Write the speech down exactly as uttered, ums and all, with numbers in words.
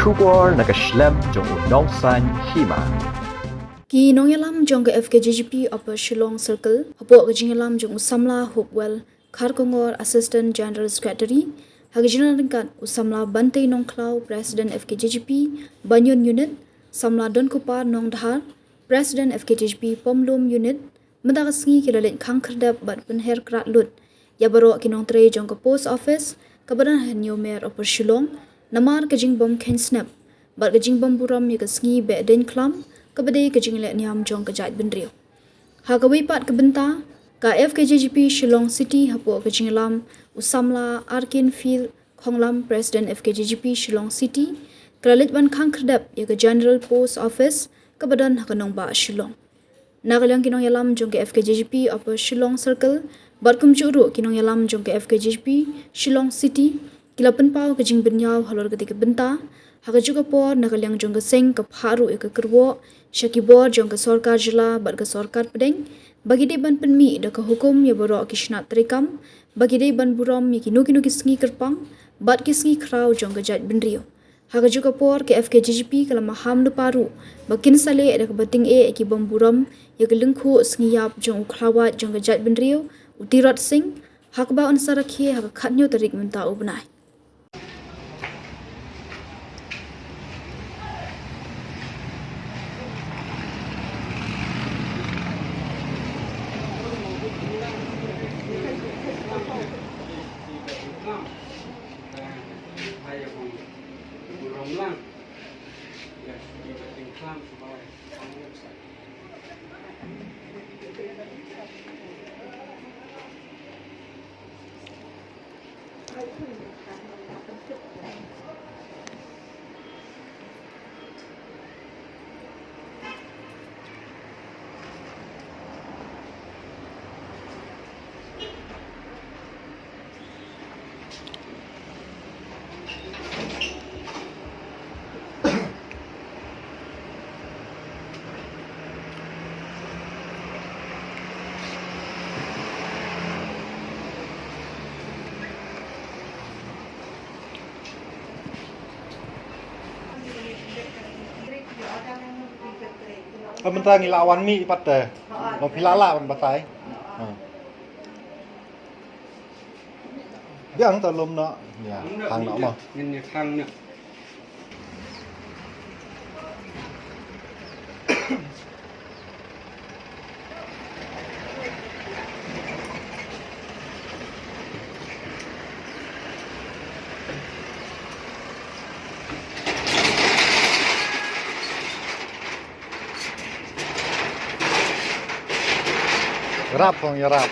Khubor na ka shlem jong u Nongsaiñ Hima. Ki nongïalam jong ka F K J G P Upper Shillong Circle, hapoh ka jingïalam jong u samla Hopewell Kharkongor, Assistant General Secretary, ha ka jingïalam ryngkat u samla Bantei Nongkhlaw, President F K J G P Banion Unit, samla Donkupar Nongdhar, President F K J G P Pomlum Unit, mynta ka sngi ki la leit khang khyrdep bad pynher krad lut ïa baroh ki nongtrei jong ka post office kaba don ha Hynñiewmer Upper Shillong, namar ka jingbym kheiñ snep bad ka jingbym burom ïa ka sngi Behdeiñkhlam, kaba dei ka jingleh niam jong ka jaitbynriew. Ha kawei pat ka bynta, ka F K J G P Shillong City hapoh ka jingïalam u samla Arkinfield Khonglam, President F K J G P Shillong City, ka la leit ban khang khyrdep ïa ka General Post Office kaba don ha ka nongbah Shillong. Na ka liang ki nongïalam jong ka F K J G P Upper Shillong Circle bad kumjuh ruh ki nongïalam jong ka F K J G P Shillong City, ki la pynpaw ka jingbynñiaw halor katei ka bynta ha kajuh ka por. Na ka liang jong ka seng ka phah ruh ïa ka kyrwoh sha ki bor jong ka sorkar jylla bad ka sorkar pdeng ba ki dei ban pynmih da ka hukum ïa baroh ki shnat treikam ba ki dei ban burom ïa kino kino ki sngi kyrpang bad ki sngi khraw jong ka jaitbynriew. Ha kajuh ka por, ka F K J G P ka la maham lypa ruh ba kin sa leh da kaba tyngeh ïa ki bym burom ïa ka lyngkhuh sngi ïap jong u khlawait jong ka jaitbynriew, u Tirot Sing, ha kaba un sa rakhe ha ka khathynñiew tarik mynta u bnai. Ka mynta ngi la wan mih pat te. Long phi la lah ban batai. Ha. Biang ta lum noh. Ïa, hang noh mo. Ngin ïa hang noh. Rap hong ïa rap.